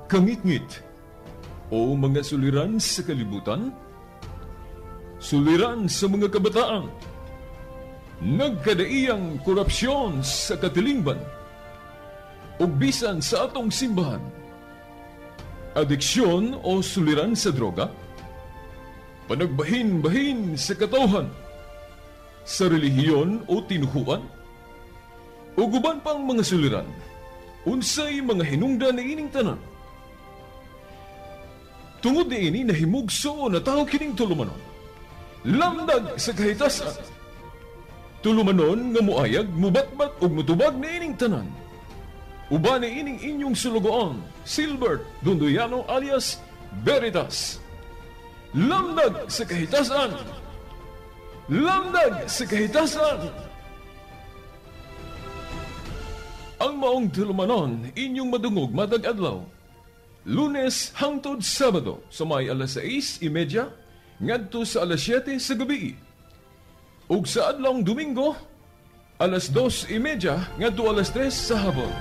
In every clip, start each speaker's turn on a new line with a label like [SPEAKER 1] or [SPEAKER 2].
[SPEAKER 1] Kangitngit o mga suliran sa kalibutan, suliran sa mga kabataan, nagkadaiyang korupsyon sa katilingban, ug bisan sa atong simbahan, adiksyon o suliran sa droga, panagbahin-bahin sa katawhan, sa relihiyon o tinuhuan, ug uban pang mga suliran, unsay mga hinungdan niining tanan. Tungod niini nahimugso na tao kining tulumanon. Lamdag sa kahitasan. Tulumanon nga muayag, mubatbat ug mutubag niining tanan. Uban niining inyong sulugoon, Silbert Dondoyano alias Veritas. Lamdag sa kahitasan. Lamdag sa kahitasan. Ang maong tulumanon inyong madungog matag adlaw. Lunes hangtod Sabado sa may alas 6:30 ngadto sa alas 7 sa gabi. Ug sa adlawng Domingo alas 2:30 ngadto alas 3 sa hapon.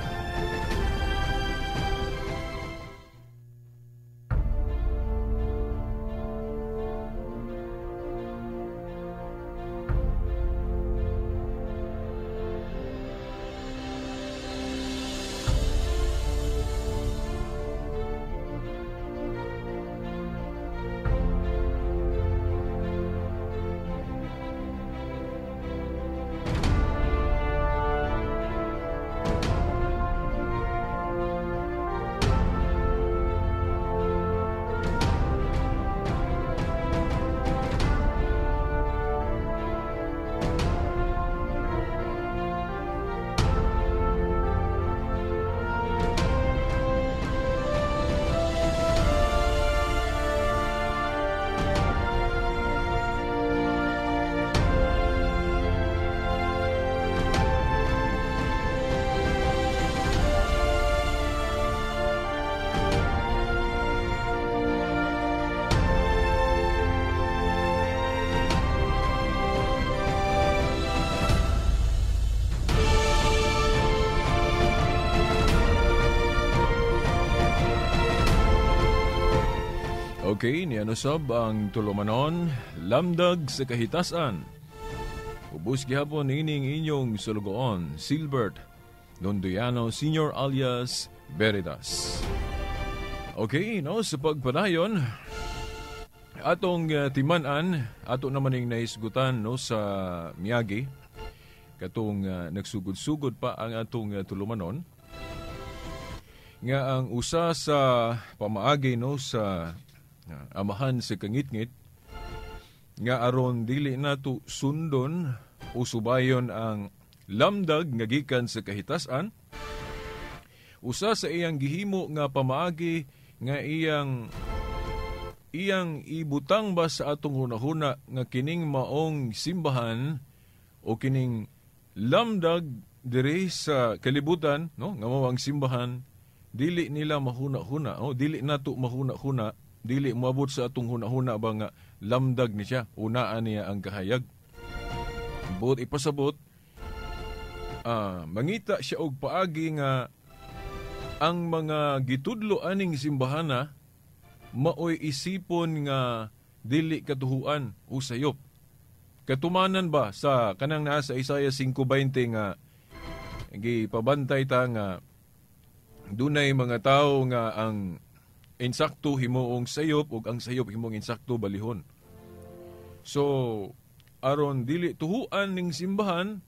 [SPEAKER 1] Okay, ni ano sab ang tulumanon, lamdag sa kahitasan. Ubos gihapon ining inyong sulugoon, Silbert Dondoyano Senior alias Veritas. Okay, no, sa pagpadayon, atong timan-an, ato naman ning naisgutan, no, sa miyagi, katong nagsugod-sugod pa ang atong tulumanon, nga ang usa sa pamaagi, no, sa amahan sa kangitngit nga aron dili nato sundon o subayon ang lamdag nga gikan sa kahitasan, usa sa iyang gihimo nga pamaagi nga iyang ibutang ba sa atong hunahuna nga kining maong simbahan o kining lamdag diri sa kalibutan, no, nga mao ang simbahan, dili nila mahuna-huna o dili nato mahuna-huna, dili moabot sa atong hunahuna ba nga lamdag ni siya, unaan niya ang kahayag. Buot ipasabot, mangita siya og paagi nga ang mga gitudlo aning simbahana maoy isipon nga dili katuhuan o sayop. Katumanan ba sa kanang naa sa Isaiah 5:20 nga gipabantay ta nga dunay mga tawo nga ang insakto himuong sayop ug ang sayop himuong insakto balihon. So aron dili tuhuan ning simbahan,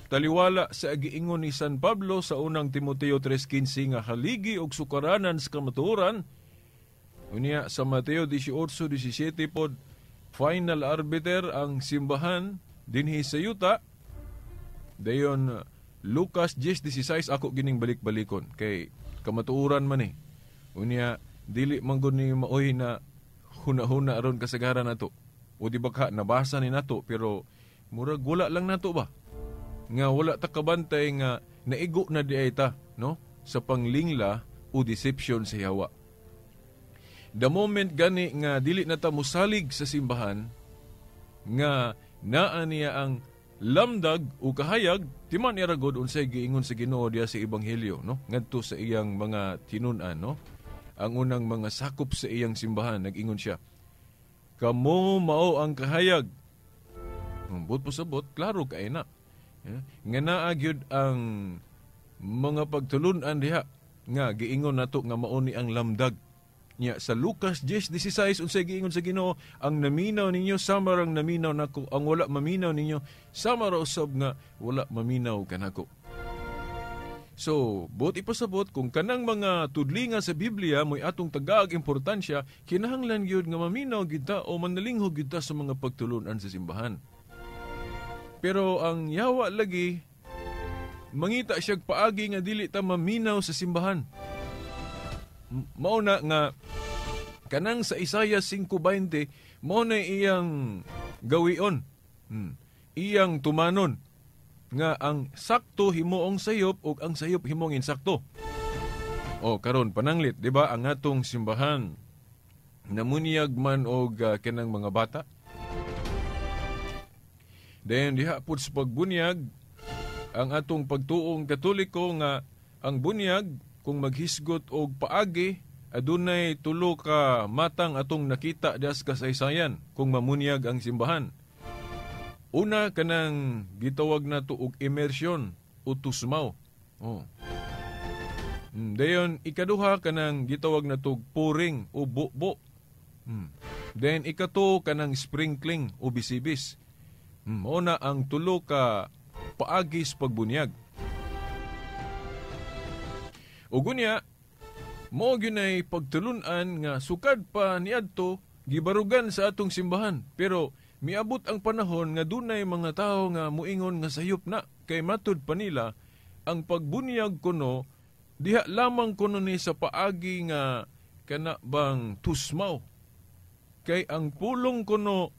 [SPEAKER 1] taliwala sa giingon ni San Pablo sa unang Timoteo 3:15 nga haligi og sukaranan sa kamatuoran. Unya sa Mateo 18:17 pod, final arbiter ang simbahan dinhi sa yuta. Dayon Lucas 10:16 ako gining balik-balikon kay kamatuoran man eh. Unya dili man gud ni maoy na huna-huna aron kasagaran nato. O di ba ka nabasa ni nato pero murag wala lang nato ba? Nga wala ta kabantay nga naigo na di ay ta, no? Sa panglingla o deception sa yawa. The moment gani nga dili na ta mosalig sa simbahan nga naa niya ang lamdag o kahayag, timan ira god unsay giingon sa Ginoo diya sa ebanghelyo, no? Ngadto sa iyang mga tinun-an, no? ang unang mga sakop sa iyang simbahan. Nag-ingon siya, "Kamo mao ang kahayag." Buot pasabot, klaro kay na. Nga naa gyud ang mga pagtulunan diha nga giingon nato nga mao ni ang lamdag. Nya sa Lucas 10:16, unsay giingon sa Ginoo? "Ang naminaw ninyo sama rang naminaw nako, ang wala maminaw ninyo sama ra usab nga wala maminaw kanako." So, buot ipasabot, kung kanang mga tudlinga sa Biblia mo'y atong tagaag importansya, kinahanglan gyud nga maminaw gyud ta o manalinghog gyud ta sa mga pagtulunan sa simbahan. Pero ang yawa lagi mangita siyag paagi nga dili ta maminaw sa simbahan. Mao na nga kanang sa Isaiah 5:20 mao na iyang gawion. Iyang tumanon nga ang sakto himuong sayop ug ang sayop himuong insakto. O karon pananglit, di ba, ang atong simbahan namunyag man og kanang mga bata. Then diha pud sa pagbunyag, ang atong pagtuong Katoliko nga ang bunyag, kung maghisgot og paagi, adunay tulo ka matang atong nakita diha sa kasaysayan kung mamunyag ang simbahan. Una, kanang gitawag nato og immersion o tusmaw. Oh. Dayon ikaduha, kanang gitawag nato og pouring o bubo. Then ikatulo, kanang sprinkling o bisibis. Mao na ang tulo ka paagi sa pagbunyag. Ug unya, mao gyud pagtulunan nga sukad pa niadto gibarugan sa atong simbahan. Pero miabot ang panahon nga dunay mga tawo nga muingon nga sayop na, kay matud pa nila ang pagbunyag kuno diha lamang kuno ni sa paagi nga kana bang tusmaw. Kay ang pulong kuno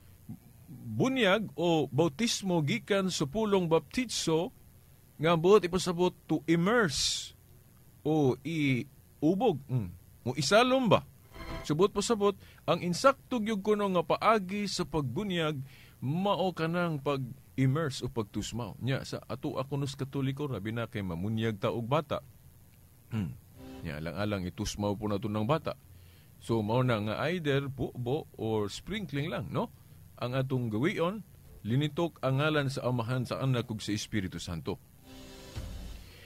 [SPEAKER 1] bunyag o bautismo gikan sa pulong baptizo nga buot ipasabot to immerse o iubog, o isalom ba. Subot pasabot, ang insakto gyud kuno nga paagi sa pagbunyag mao kanang pag-immerse o pagtusmaw. Nya sa ato ako nos Katoliko, labi na kay mamunyag ta og bata. Nya alang-alang itusmaw po nato ng bata. So mao na nga either bubo or sprinkling lang, no? Ang atong gawion, linitok ang ngalan sa Amahan, sa Anak ug sa Espiritu Santo.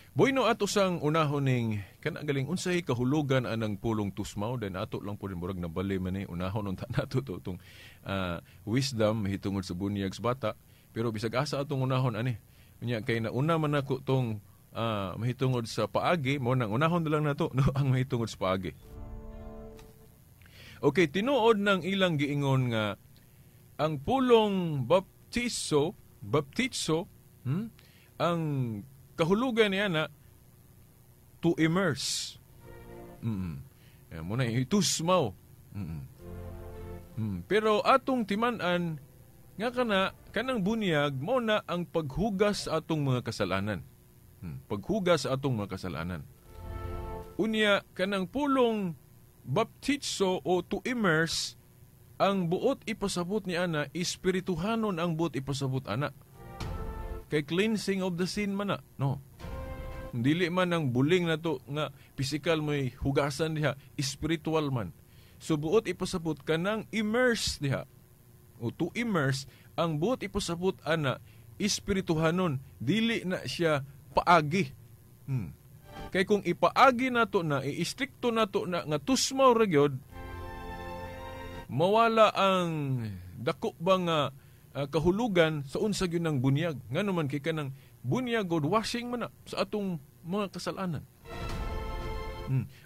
[SPEAKER 1] Bueno, ato sang unahon ning kana galing unsay kahulugan anang pulong tusmaw, then ato lang po din murag nabali man ni unahon unta nato to tong wisdom hitungod sa bunyag sa bata, pero bisag asa atong unahon ani. Unya kay nauna man nako tong mahitungod sa paagi, mo nang unahon na lang nato, no, ang mahitungod sa paagi. Okay, tinuod ng ilang giingon nga ang pulong baptizo, ang kahulugan niya na to immerse. Yan, muna, itusmaw. Pero atong timan-an nga kana kanang bunyag mo na ang paghugas sa atong mga kasalanan. Paghugas sa atong mga kasalanan. Unya kanang pulong baptizo o to immerse, ang buot ipasabot ni ana, espirituhanon ang buot ipasabot ana. Kay cleansing of the sin man na, no? Dili man ang buling nato nga physical mo'y hugasan diha, spiritual man. So buot ipasabot kanang immerse diha. O to immerse, ang buot ipasabot ana, espirituhanon, dili na siya paagi. Kay kung ipaagi nato na, iistrikto nato na nga tusmaw ra gyud, mawala ang dako ba nga kahulugan sa unsa gyud ng bunyag. Ngano man kay kanang bunyag god washing man na sa atong mga kasalanan.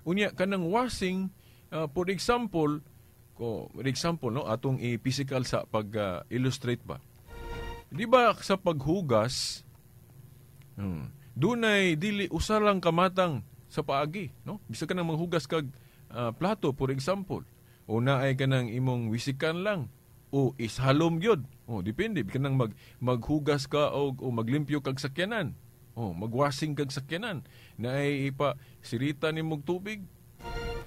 [SPEAKER 1] Unya kanang washing, for example, no, atong i-physical sa pag illustrate ba. Di ba sa paghugas, dunay dili usa lang kamatang sa paagi, no? Bisag kanang manghugas kag plato, for example, o naay kanang imong wisikan lang o ishalom gyud. O depende kanang maghugas ka og o maglimpyo kag sakyanan. O magwasing kag sakyanan. Naay ipa sirita nimong tubig.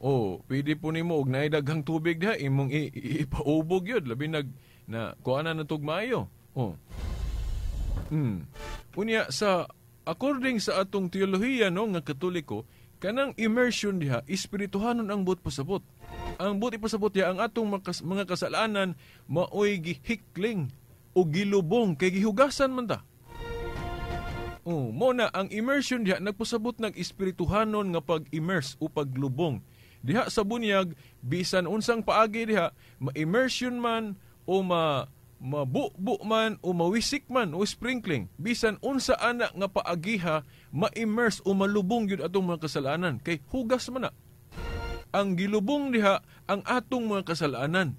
[SPEAKER 1] O pwede po nimo og naay daghang tubig diha imong ipaubog gyud, labi nag na kuana na tug maayo. O. Unya sa according sa atong teolohiya, no, nga Katoliko, Kanang immersion diha, espirituhanon ang buot pasabot. Ang buot ipasabot diha, ang atong mga kasalanan maoy gihikling o gilubong kay gihugasan man ta. Oh, mo na ang immersion diha nagpasabot nag espirituhanon nga pag-immerse o paglubong. Diha sa bunyag, bisan unsang paagi diha, ma-immersion man o mabubu man o mawisik man o sprinkling, bisan unsa ana nga paagiha, ma-immerse o malubong gyud atong mga kasalanan kay hugas man na. Ang gilubong diha ang atong mga kasalanan.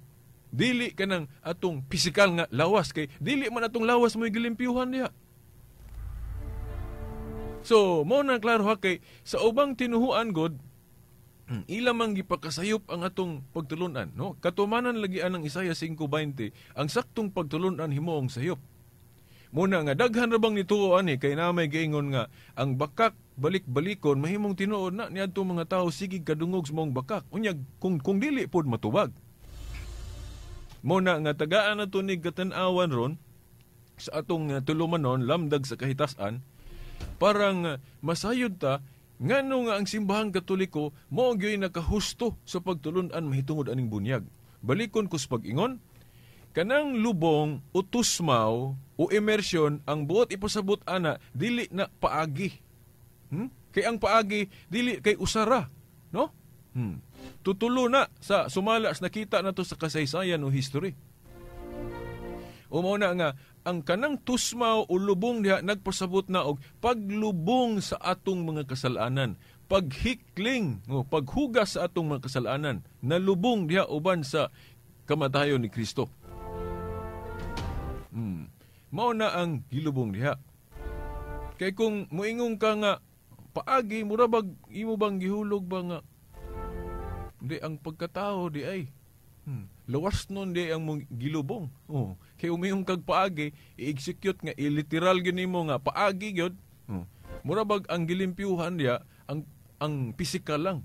[SPEAKER 1] Dili kanang atong pisikal nga lawas kay dili man atong lawas mo'y gilimpyuhan diha. So, mao na klaro ha, kay sa ubang tinuhuan god, ila man gipakasayop ang atong pagtulunan, no? Katumanan lagi anang Isaiah 5:20, ang saktong pagtulunan himuong sayop. Muna nga daghan ra bang nituo ani kay na may giingon nga ang bakak balik-balikon mahimong tinuod na niadto mga tawo sige kadungog sa maong bakak. Unya kung dili pod matubag. Muna nga tagaan nato ni katan-awan ron sa atong tulumanon lamdag sa kahitasan, parang masayod ta ngano nga ang simbahang Katoliko mao gyoy nakahusto sa pagtulun-an mahitungod aning bunyag. Balikon ko sa pag-ingon, kanang lubong o tusmaw o immersion ang buot ipasabot ana dili na paagi. Kay ang paagi dili kay usara, no? Tutulo na sa sumala sa nakita nato sa kasaysayan o history. O mao na nga ang kanang tusmaw o lubong diha nagpasabot na og paglubong sa atong mga kasalanan, paghikling o paghugas sa atong mga kasalanan, nalubong diha uban sa kamatayon ni Kristo. Mao na ang gilubong diha. Kay kung moingon ka nga paagi, mura bag imo bang gihulog ba nga di ang pagkatao di ay lawas nun di ang mong gilubong. Oh, kay umiyong kag paagi, i-execute nga i-literal gyud nimo nga paagi gyud. Oh, mura bag ang gilimpyuhan diha ang physical lang.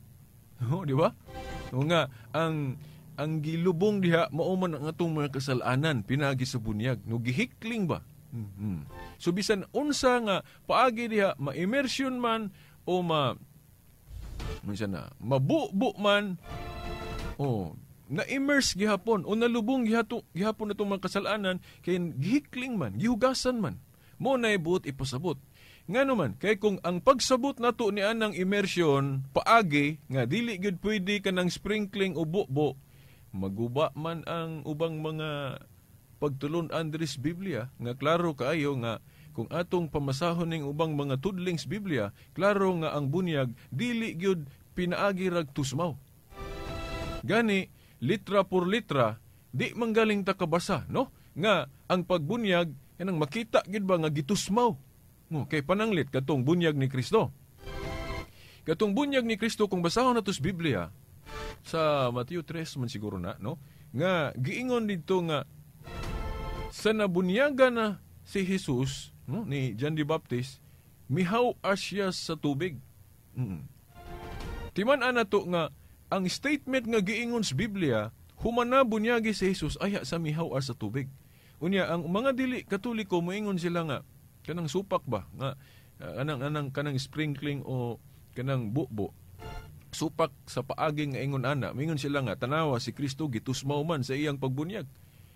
[SPEAKER 1] Oh, di ba? O nga ang gilubong diha mao man ang atong mga kasalanan pinaagi sa bunyag. No, gihikling ba? So bisan unsa nga paagi diha, ma-immersion man o ma minsan na mabubu man, oh, na-immerse gihapon o nalubong gihapon atong mga kasalanan kay gihikling man, gihugasan man. Mo na ibuot ipasabot. Ngano man, kay kung ang pagsabot nato ni anang immersion paagi nga dili gyud pwede kanang sprinkling o bubo, maguba man ang ubang mga pagtulun-an diri sa Biblia nga klaro kaayo nga kung atong pamasahon ning ubang mga tudling sa Biblia, klaro nga ang bunyag dili gyud pinaagi rag tusmaw. Gani litra por litra di manggaling ta kabasa, no? Nga ang pagbunyag kanang makita gyud ba nga gitusmaw. No, kay pananglit katong bunyag ni Kristo. Katong bunyag ni Kristo kung basahon nato sa Biblia sa Mateo 3 man siguro na, no? Nga giingon didto nga sa nabunyaga na si Jesus, no, ni John the Baptist, mihaw siya sa tubig. Timan-an nato nga ang statement nga giingon sa Biblia, humana bunyagi si Jesus ayha sa mihaw sa tubig. Unya ang mga dili Katoliko moingon sila nga kanang supak ba nga anang kanang sprinkling o kanang bubo supak sa paagi nga ingon ana, moingon sila nga tanawa si Kristo gitusmaw man sa iyang pagbunyag.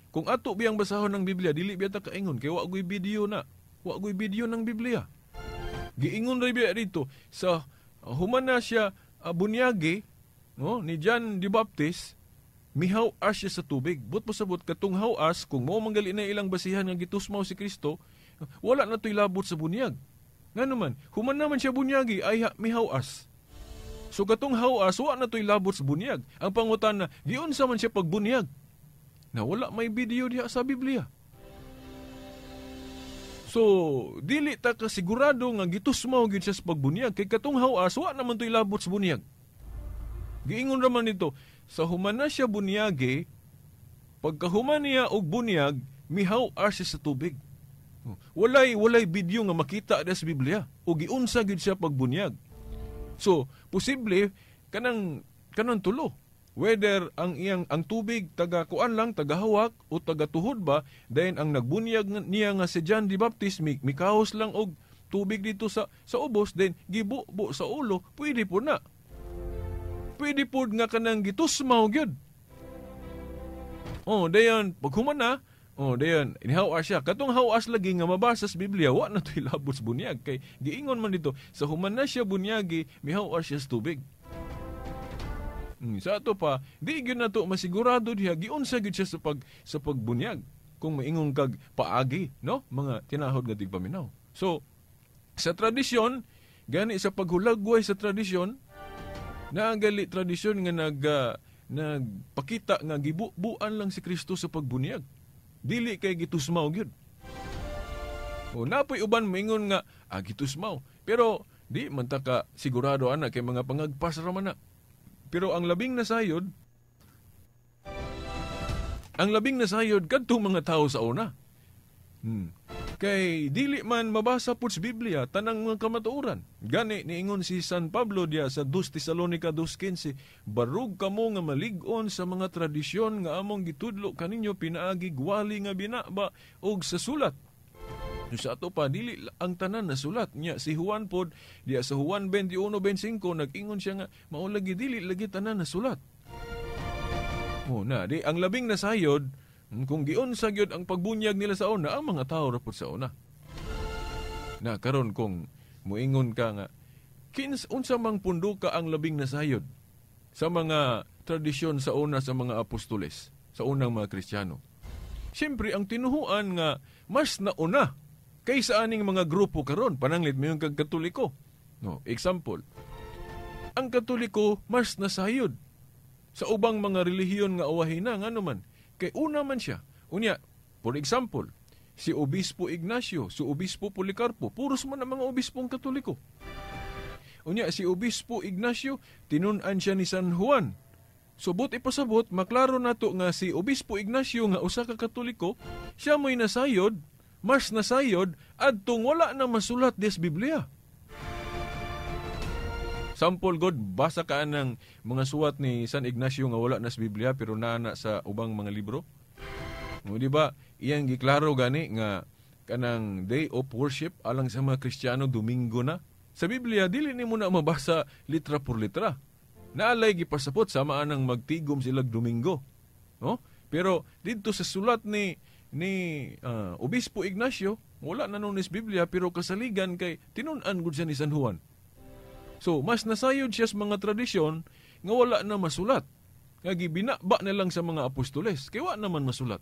[SPEAKER 1] Kung ato biyang basahon ng Biblia, dili biya ta kaingon kay wa goy video na. Wa goy video ng Biblia. Giingon ra biya dito sa humana siya bunyagi, no, ni John the Baptist, mihaw as siya sa tubig. But pasabot katong haw-as kung mao manggali na ilang basihan nga gitusmaw si Kristo, wala na to'y labot sa bunyag. Ngano man, human naman siya bunyagi ay mihaw-as. So katong haw-as wa na to'y labot sa bunyag. Ang pangutana, giunsa man siya pagbunyag? Na wala may video diha sa Biblia. So dili ta kasigurado nga gitusmaw gyud siya sa pagbunyag kay katong haw-as wa naman to'y labot sa bunyag. Giingon raman nito, sa humana siya bunyagi, pagkahuman niya og bunyag, mihaw-as siya sa tubig. Walay video nga makita diha sa Biblia o giunsa gyud siya pagbunyag. So, posible kanang tulo. Whether ang iyang ang tubig taga kuan lang, tagahawak o taga tuhod ba, then ang nagbunyag niya nga si John the Baptist mikahos lang og tubig dito sa ubos, then gibubo sa ulo, pwede po na. Pwede po nga kanang gitusmaw gyud. Oh, dayon paghuman na, oh, dayon inihawas siya. Katong hawas lagi nga mabasa sa Biblia, wa na to'y labot sa bunyag kay giingon man dito sa human na siya bunyagi, mihawas siya sa tubig. Sa ato pa, di gyud nato masigurado diha giunsa gyud siya sa pagbunyag kung maingon kag paagi, no, mga tinahod nga tigpaminaw. So sa tradisyon gani, sa paghulagway sa tradisyon, naagali tradisyon nga nagpakita nga gibubuan lang si Kristo sa pagbunyag, dili kay gitusmaw gyud. O napoy uban maingon nga gitusmaw, pero di man ta ka sigurado ana kay mga pangagpas ra man na. Pero ang labing nasayod kadtong mga tao sa una. Kay dili man mabasa pud sa Biblia tanang mga kamatuoran. Gani niingon si San Pablo diya sa 2 Tesalonica 2:15, "Barug kamo nga malig-on sa mga tradisyon nga among gitudlo kaninyo pinaagi wali nga binaba og sa sulat." Sa ato pa, dili ang tanan na sulat niya. Si Juan pod, diya sa Juan 21:25, nag-ingon siya nga, mao lagi dili lagi tanan na sulat. O na, di, ang labing nasayod, kung giunsa gyud ang pagbunyag nila sa una, ang mga tao ra pud sa una. Na karon kung muingon ka nga, unsa mang punduka ang labing nasayod sa mga tradisyon sa una sa mga apostoles, sa unang mga Kristiyano? Siyempre, ang tinuhuan nga mas nauna kaysa aning mga grupo karon, pananglit mo yung kag Katoliko. No, example, ang Katoliko mas nasayod sa ubang mga relihiyon nga awahina, ngano man kay una man siya. Unya, for example, si Obispo Ignacio, si Obispo Policarpo, puros man ang mga obispong Katoliko. Unya, si Obispo Ignacio, tinun-an siya ni San Juan. So, buot ipasabot, maklaro nato nga si Obispo Ignacio nga usa ka Katoliko, siya mo'y nasayod, mas nasayod adtong wala na masulat des Biblia. Sample god, basa ka ng mga suwat ni San Ignacio nga wala na sa Biblia pero naa na sa ubang mga libro. O, di ba? Iyang giklaro gani nga kanang day of worship alang sa mga Kristiyano Domingo na. Sa Biblia dili nimo na mabasa litra por litra. Naalay gipasapot sama anang magtigom sila Domingo. No? Pero didto sa sulat ni Obispo Ignacio, wala na nun is Biblia pero kasaligan kay tinun-an gud siya ni San Juan. So, mas nasayod siya sa mga tradisyon nga wala na masulat. Nga gibinaba na lang sa mga apostoles, kay wa naman masulat.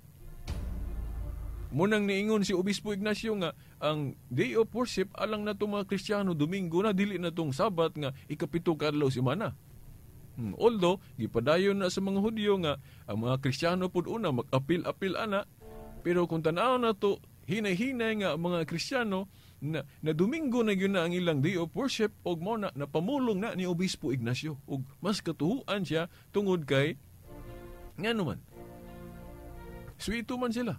[SPEAKER 1] Munang niingon si Obispo Ignacio nga ang day of worship alang na itong mga Kristiyano Domingo na, dili na itong Sabat nga 7 ka adlaw semana. Although, gipadayon na sa mga Hudyo nga ang mga Kristiyano pud una mag-apil-apil ana, pero kung tan-aw na to hinay-hinay nga ang mga Kristiyano na Domingo na gyud na ang ilang day of worship, og mao na napamulong na ni Obispo Ignacio og mas katuhuan siya tungod kay ngano man suwito man sila.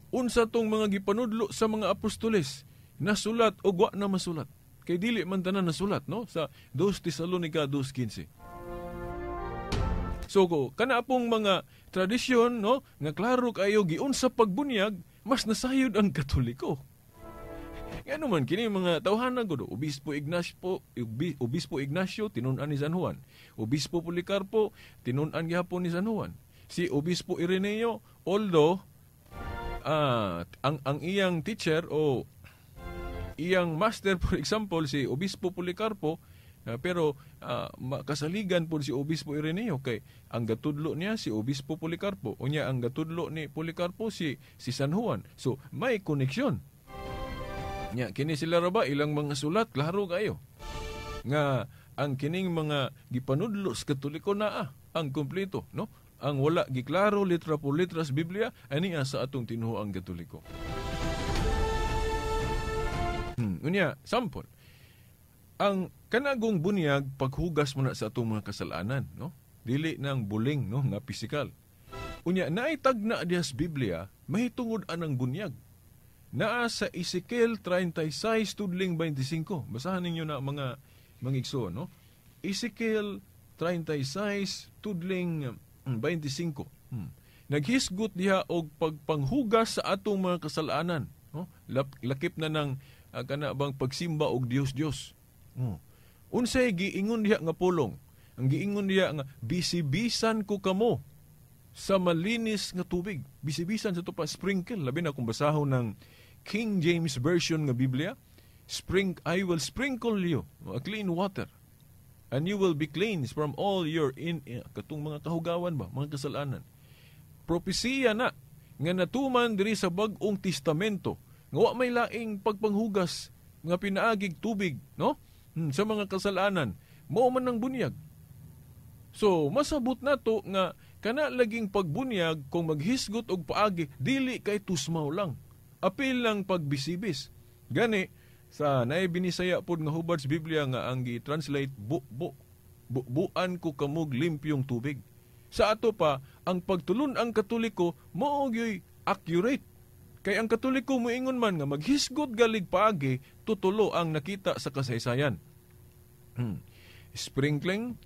[SPEAKER 1] Unsa tong mga gipanudlo sa mga apostoles, nasulat og wa na masulat, kay dili man tanan nasulat, no, sa 2 Tesalonica 2:15. So ko kana pong mga tradisyon, no, nga klaro kayo giunsa pagbunyag, mas nasayod ang Katoliko. Ngano man kini mga tawhana gud, Obispo Ignacio tinun-an ni San Juan. Obispo Policarpo tinun-an gihapon ni San Juan. Si Obispo Ireneo, although ang iyang teacher o iyang master, for example, si Obispo Policarpo, pero makasaligan po si Obispo Ireneo kay ang gatudlo niya si Obispo Policarpo, unya ang gatudlo ni Policarpo si San Juan. So may koneksyon. Nya kini sila ra ba ilang mga sulat, klaro kayo nga ang kining mga gipanudlo sa Katoliko naa ang kompleto, no? Ang wala giklaro litra por litra sa Biblia ani sa atong tinuoang Katoliko. Unya, sample, ang kanagong bunyag paghugas mo na sa atong mga kasalanan, no? Dili nang buling, no, nga pisikal. Unya, naay tagna diha sa Biblia mahitungod anang bunyag. Naa sa Ezekiel 36 tudling 25. Basahan ninyo na mga igsoon, no? Ezekiel 36 tudling 25. Naghisgot diha og pagpanghugas sa atong mga kasalanan, no? Lakip na ng Kana bang pagsimba og Dios-Dios. Unsay giingon diha nga pulong? Ang giingon diha nga bisibisan ko kamo sa malinis nga tubig. Bisibisan sa to pa sprinkle, labi na kung basahon ng King James Version nga Biblia, I will sprinkle you a clean water and you will be cleansed from all your katong mga kahugawan ba, mga kasalanan. Propesiya na nga natuman diri sa Bag-ong Testamento nga wa may laing pagpanghugas nga pinaagig tubig, no? Sa mga kasalanan, mao man ang bunyag. So masabot nato nga kana laging pagbunyag kung maghisgot og paagi dili kay tusmaw lang. Apil lang pagbisibis. Gani sa naay binisaya pod nga hubad sa Biblia nga ang gi-translate bu-bu. Bubuan ko kamog limpyong tubig. Sa ato pa ang pagtulun ang Katoliko mao gyoy accurate. Kay ang Katoliko moingon man nga maghisgot galig paagi, tutulo ang nakita sa kasaysayan. Sprinkling,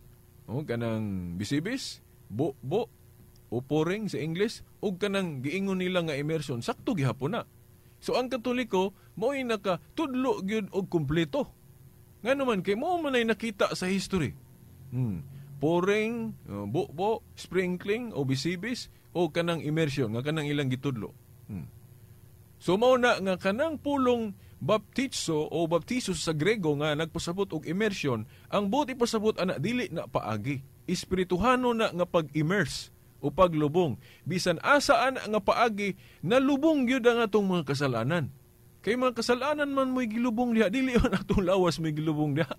[SPEAKER 1] kanang bisibis, bu-bu, o pouring sa English, ug kanang giingon nila nga immersion, sakto gihapon na. So ang Katoliko mao'y nakatudlo gyud og kumpleto. Ngano man kay mao man ay nakita sa history. Pouring, bu-bu, sprinkling o bisibis o kanang immersion nga kanang ilang gitudlo. So mao na nga kanang pulong baptizo o baptizo sa Grego nga nagpasabot og immersion, ang buot ipasabot ana dili na paagi. Espirituhano na nga pag-immerse o paglubong. Bisan asaan nga paagi, nalubong gyud ang atong mga kasalanan. Kay mga kasalanan man mo'y gilubong diha, dili man atong lawas mo'y gilubong diha.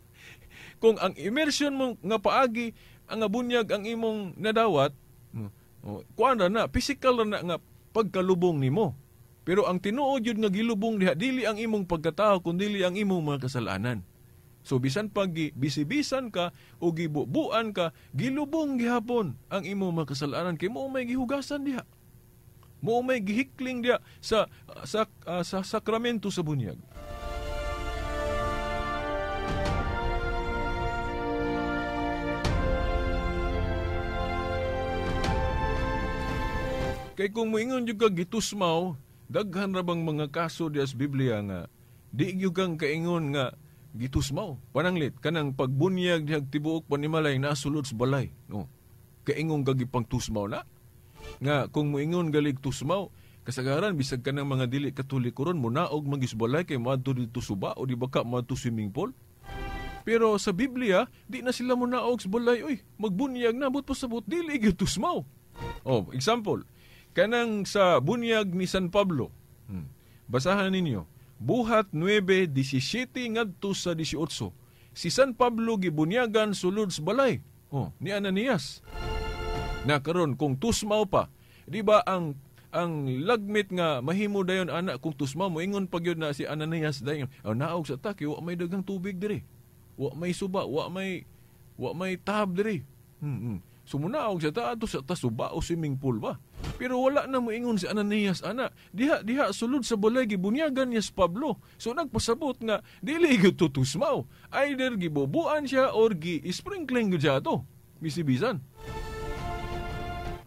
[SPEAKER 1] Kung ang immersion mo nga paagi, ang bunyag ang imong nadawat, kuan ra na, physical ra na nga pagkalubong nimo. Pero ang tinuod yun nga gilubong diha, dili ang imong pagkatao, kundi ang imong mga kasalanan. So bisan pag bisibisan ka o gibubuan ka, gilubong gihapon ang imong mga kasalanan kay mao may gihugasan diha. Mao may gihikling diha sa sakramento sa bunyag. Kay kung moingon jud ka gitusmaw, daghan ra bang mga kaso diha sa Biblia nga di gyud kang kaingon nga gitusmaw. Pananglit kanang pagbunyag dihag tibuok panimalay nasulod sa balay, no. Kaingon ka gipangtusmaw na. Nga kung moingon galig tusmaw, kasagaran bisag kanang mga dili Katoliko ron monaog man gyud sa balay kay moadto didto suba o di baka moadto swimming pool. Pero sa Biblia di na sila monaog sa balay, oy, magbunyag na but pasabot dili gyud tusmaw. Oh, example, kanang sa bunyag ni San Pablo. Basahan ninyo. Buhat 9:17 ngadto sa 18. Si San Pablo gibunyagan sulod sa balay. Oh, ni Ananias. Na karon kung tusmaw pa, di ba ang lagmit nga mahimo dayon ana kung tusmaw moingon pa gyud na si Ananias dayon. Oh, naog sa ta kay wa may daghang tubig diri. Wa may suba, wa may tab diri. Sumunaog sa ta ato sa ta suba o swimming pool ba. Pero wala na moingon si Ananias ana. Diha sulod sa balay gibunyagan niya si Pablo. So nagpasabot nga dili gyud tutusmaw. Either gibubuan siya or gi-sprinkling gyud siya ato. Bisibisan.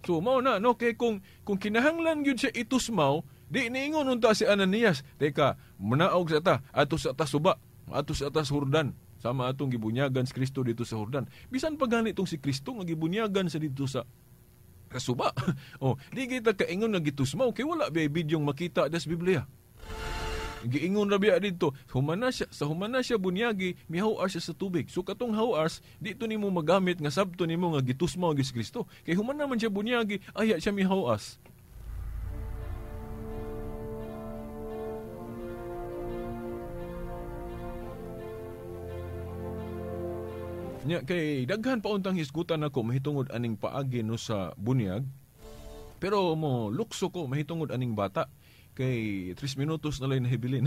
[SPEAKER 1] So mao na no kay kung kinahanglan gyud siya itusmaw, di niingon unta si Ananias. Teka, munaog sa ta ato sa ta suba, ato sa ta Jordan. Sama atong gibunyagan si Kristo dito sa Jordan. Bisan pa gani itong si Kristo nga gibunyagan sa dito sa suba. Oh, di kita kaingon nga gitusmaw kay wala biya bidyong makita das Biblia. Giingon ra biya dito, humana siya, sa humana siya bunyagi, mihaw-as siya sa tubig. So katong haw-as, dito nimo magamit nga sabto nimo nga gitusmaw gyud si Kristo. Kay humana man siya bunyagi, aya siya mihaw-as. Nya kay daghan pa untang hisgutan nako mahitungod aning paagi no sa bunyag. Pero mo lukso ko mahitungod aning bata kay 3 minutos na lang nahibilin.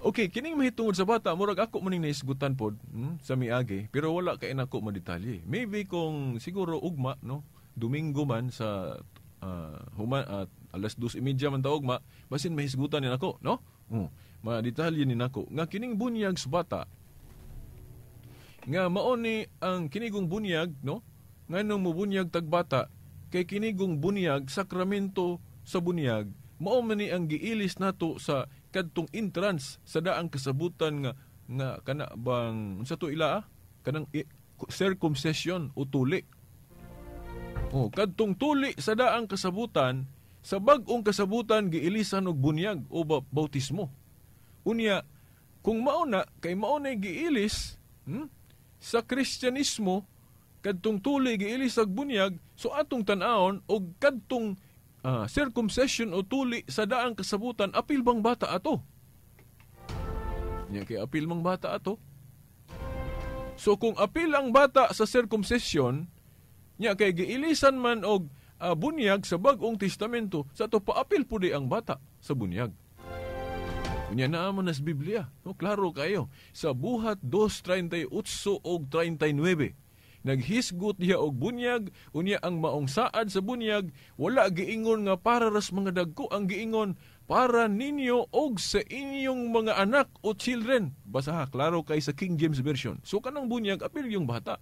[SPEAKER 1] Okay, kining mahitungod sa bata murag ako man ning nahisgutan pod sa miagi, pero wala kay nako madetalye. Maybe kung siguro ugma no, Domingo man sa alas 2:30 man ta ugma, basin mahisgutan ni nako no. Madetalye ni nako nga kining bunyag sa bata nga mao ni ang kinigong bunyag no, nganong mobunyag tag bata kay kinigong bunyag sakramento sa bunyag mao man ni ang giilis nato sa kadtong entrance sa daang kasabutan nga nga kana bang unsa to ila kanang circumcision o tuli. Oh, kadtong tuli sa daang kasabutan, sa bag-ong kasabutan giilisan og bunyag o bautismo. Unya, kung mao na kay mao na giilis sa Kristyanismo kadtong tuli giilis ag bunyag, so atong tan-awon og kadtong circumcision o tuli sa daang kasabutan, apil bang bata ato? Nya kay apil mang bata ato. So kung apil ang bata sa circumcision, nya kay giilisan man og bunyag sa Bag-ong Testamento, sa ato paapil pud ang bata sa bunyag. Unya naa man nas Biblia, no, klaro kayo. Sa Buhat 2:38 og 39, naghisgot diha og bunyag, unya ang maong saad sa bunyag, wala giingon nga para ras mga dagko, ang giingon para ninyo og sa inyong mga anak o children. Basa ha, klaro kay sa King James Version. So kanang bunyag apil yung bata.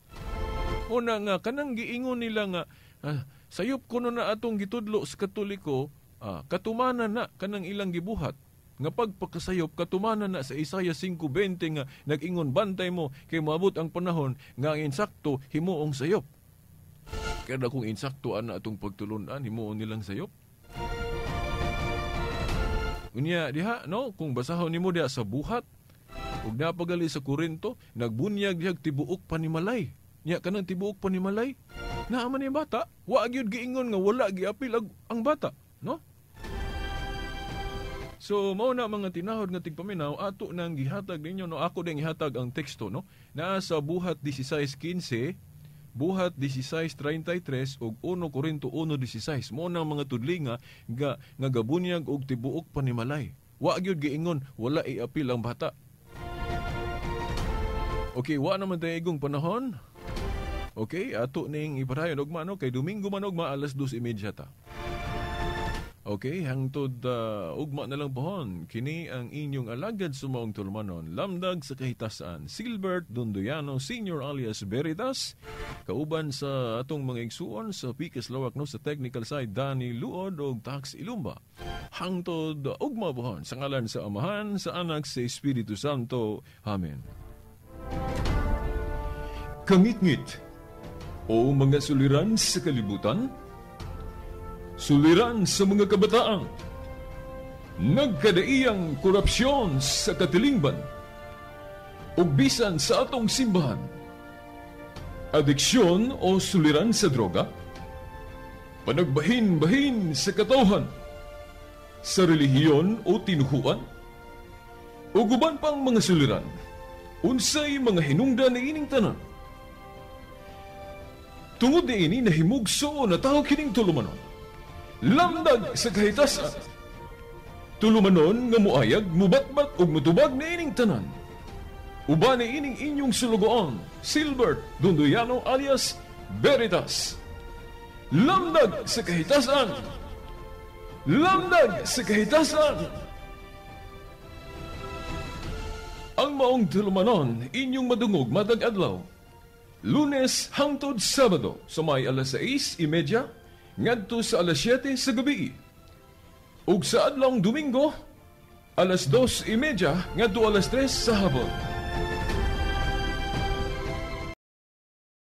[SPEAKER 1] Una nga kanang giingon nila nga sayop kuno na atong gitudlo sa Katoliko, katumanan na kanang ilang gibuhat nga pagpakasayop katumanan na sa Isaiah 5:20 nga nag-ingon bantay mo kay moabot ang panahon nga ang insakto himuong sayop. Kada kung insakto ana atong pagtulun-an himuon nilang sayop. Unya diha no, kung basahon nimo diha sa Buhat ug napagali sa Korinto, nagbunyag diha tibuok panimalay. Nya kanang tibuok panimalay, naa man yung bata, wa gyud giingon nga wala giapil ang bata, no? So mao na mga tinahod nga tigpaminaw, ato nang gihatag ninyo, no, ako ding gihatag ang teksto, no, naa sa Buhat 16:15, Buhat 16:33 ug 1 Korinto 1:16. Mao nang mga tudlinga nga nga gabunyag og tibuok panimalay. Wa gyud giingon wala iapil ang bata. Okay, wa naman tayo igong panahon. Okay, ato ning ipadayon ugma, no, kay Domingo man ugma alas 2:30 ta. Okay, hangtod ugma na lang pohon, kini ang inyong alagad sa maong tulumanon, lamdag sa kahitasan, Silbert Dondoyano Senior alias Veritas, kauban sa atong mga igsuon sa Pikas Lawak, no, sa technical side, Danny Luod og Tax Ilumba. Hangtod ugma pohon, sa ngalan sa Amahan, sa Anak, sa Espiritu Santo. Amen. Kangitngit o mga suliran sa kalibutan, suliran sa mga kabataan, nagkadaiyang korupsyon sa katilingban, ug bisan sa atong simbahan, adiksyon o suliran sa droga, panagbahin-bahin sa katawhan, sa relihiyon o tinuhuan, ug uban pang mga suliran, unsay mga hinungdan niining tanan. Tungod niini nahimugso na tao kining tulumanon. Lamdag sa kahitasan. Tulumanon nga muayag, mubatbat ug mutubag niining tanan. Uban niining inyong sulugoon, Silbert Dondoyano alias Veritas. Lamdag sa kahitasan. Lamdag sa kahitasan. Ang maong tulumanon inyong madungog matag adlaw. Lunes hangtod Sabado sa may alas 6:30 ngadto sa alas 7 sa gabi. Ug sa adlawng Domingo alas 2:30 ngadto alas 3 sa hapon.